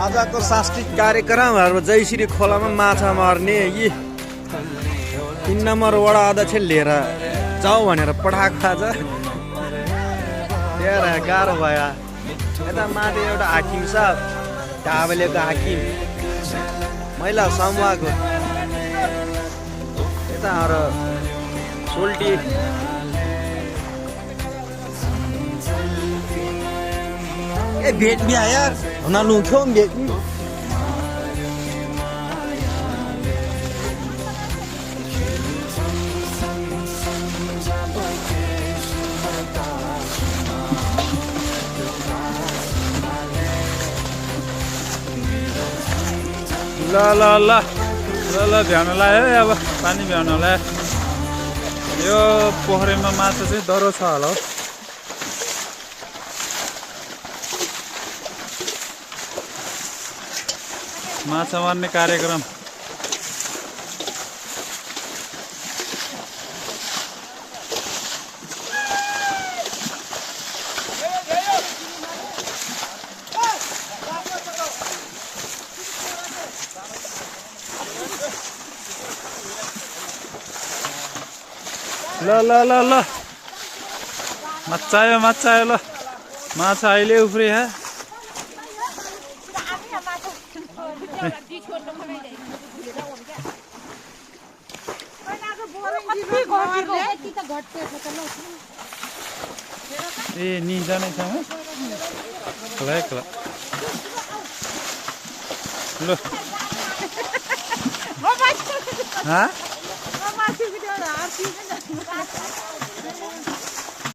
आजको सांस्कृतिक कार्यक्रमहरुमा जयश्री खोलामा माछा मार्ने यी 3 नम्बर वडा अध्यक्ष लिएर जाऊ भनेर पठाएको आज यार गाह्रो भयो यता माथि एउटा हाकिम साहब ढाबलेको हाकिम महिला समूहको यता सोल्टी ए भेट भी यार हुन लु क्यों भेट ल भ्याउन लाग्यो है अब पानी भ्याउन लाग्यो यो पोखरीमा माछा चाहिँ डह्रो छ होला हो माछा मार्ने कार्यक्रम ल मच्चा आयो ल माछा अहिले उफ्रे है ए निजा नै छ ल हाँ